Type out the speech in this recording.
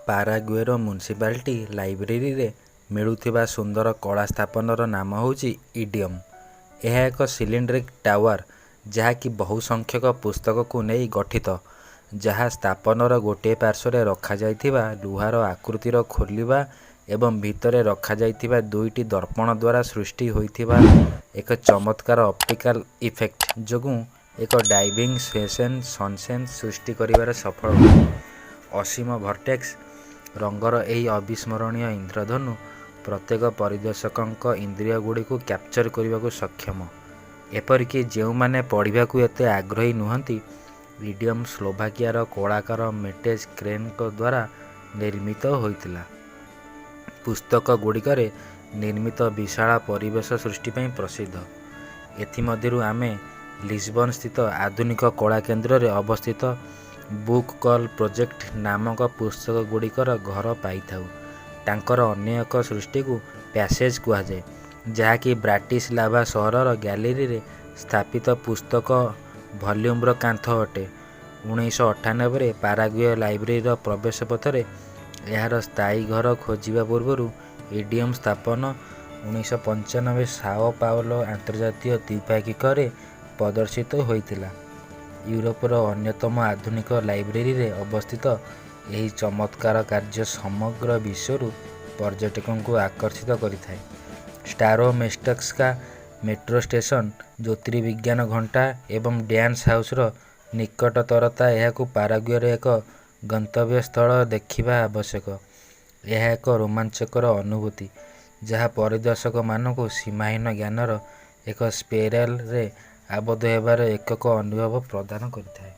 ପାରାଗୁଏର municipality ଲାଇବ୍ରେରୀରେ ମିଳୁଥିବା ସୁନ୍ଦର କଳା ସ୍ଥାପନର ନାମ ହେଉଛି ଇଡିୟମ୍। ଏହା ଏକ ସିଲିଣ୍ଡ୍ରିକ୍ ଟାୱାର ଯାହାକି ବହୁ ସଂଖ୍ୟକ ପୁସ୍ତକକୁ ନେଇ ଗଠିତ, ଯାହା ସ୍ଥାପନର ଗୋଟିଏ ପାର୍ଶ୍ୱରେ ରଖାଯାଇଥିବା ଲୁହାର ଆକୃତିର ଖୋଲିବା ଏବଂ ଭିତରେ ରଖାଯାଇଥିବା ଦୁଇଟି ଦର୍ପଣ ଦ୍ୱାରା ସୃଷ୍ଟି ହୋଇଥିବା ଏକ ଚମତ୍କାର ଅପ୍ଟିକାଲ୍ ଇଫେକ୍ଟ ଯୋଗୁଁ ଏକ ଡାଇଭିଂ ସନସେନ୍ ସୃଷ୍ଟି କରିବାରେ ସଫଳ ହୋଇଥାଏ। ଅସୀମ ଭର୍ଟେକ୍ସ ରଙ୍ଗର ଏହି ଅବିସ୍ମରଣୀୟ ଇନ୍ଦ୍ରଧନୁ ପ୍ରତ୍ୟେକ ପରିଦର୍ଶକଙ୍କ ଇନ୍ଦ୍ରିୟଗୁଡ଼ିକୁ କ୍ୟାପଚର୍ କରିବାକୁ ସକ୍ଷମ, ଏପରିକି ଯେଉଁମାନେ ପଢ଼ିବାକୁ ଏତେ ଆଗ୍ରହୀ ନୁହଁନ୍ତି। ଇଡିୟମ୍ ସ୍ଲୋଭାକିଆର କଳାକାର ମେଟେଜ୍ କ୍ରେନ୍ଙ୍କ ଦ୍ୱାରା ନିର୍ମିତ ହୋଇଥିଲା, ପୁସ୍ତକଗୁଡ଼ିକରେ ନିର୍ମିତ ବିଶାଳ ପରିବେଶ ସୃଷ୍ଟି ପାଇଁ ପ୍ରସିଦ୍ଧ। ଏଥିମଧ୍ୟରୁ ଆମେ ଲିସବନସ୍ଥିତ ଆଧୁନିକ କଳା କେନ୍ଦ୍ରରେ ଅବସ୍ଥିତ ବୁକ୍ କଲ୍ ପ୍ରୋଜେକ୍ଟ ନାମକ ପୁସ୍ତକଗୁଡ଼ିକର ଘର ପାଇଥାଉ। ତାଙ୍କର ଅନ୍ୟ ଏକ ସୃଷ୍ଟିକୁ ପ୍ୟାସେଜ୍ କୁହାଯାଏ, ଯାହାକି ବ୍ରାଟିସଲାଭା ସହରର ଗ୍ୟାଲେରୀରେ ସ୍ଥାପିତ ପୁସ୍ତକ ଭଲ୍ୟୁମର କାନ୍ଥ ଅଟେ। 1998ରେ ପାରାଗୁଏ ଲାଇବ୍ରେରୀର ପ୍ରବେଶ ପଥରେ ଏହାର ସ୍ଥାୟୀ ଘର ଖୋଜିବା ପୂର୍ବରୁ ଇଡିୟମ୍ ସ୍ଥାପନ 1995 ସାଓ ପାଓଲୋ ଆନ୍ତର୍ଜାତୀୟ ଦ୍ୱିପାକ୍ଷିକରେ ପ୍ରଦର୍ଶିତ ହୋଇଥିଲା। ୟୁରୋପର ଅନ୍ୟତମ ଆଧୁନିକ ଲାଇବ୍ରେରୀରେ ଅବସ୍ଥିତ ଏହି ଚମତ୍କାର କାର୍ଯ୍ୟ ସମଗ୍ର ବିଶ୍ୱରୁ ପର୍ଯ୍ୟଟକଙ୍କୁ ଆକର୍ଷିତ କରିଥାଏ। ଷ୍ଟାରୋମେଷ୍ଟସ୍କା ମେଟ୍ରୋ ଷ୍ଟେସନ୍, ଜ୍ୟୋତିର୍ବିଜ୍ଞାନ ଘଣ୍ଟା ଏବଂ ଡ୍ୟାନ୍ସ ହାଉସର ନିକଟତରତା ଏହାକୁ ପାରାଗୁଏର ଏକ ଗନ୍ତବ୍ୟସ୍ଥଳ ଦେଖିବା ଆବଶ୍ୟକ। ଏହା ଏକ ରୋମାଞ୍ଚକର ଅନୁଭୂତି ଯାହା ପରିଦର୍ଶକମାନଙ୍କୁ ସୀମାହୀନ ଜ୍ଞାନର ଏକ ସ୍ପେରାଲ୍‌ରେ ଆବଦ୍ଧ ହେବାର ଏକକ ଅନୁଭବ ପ୍ରଦାନ କରିଥାଏ।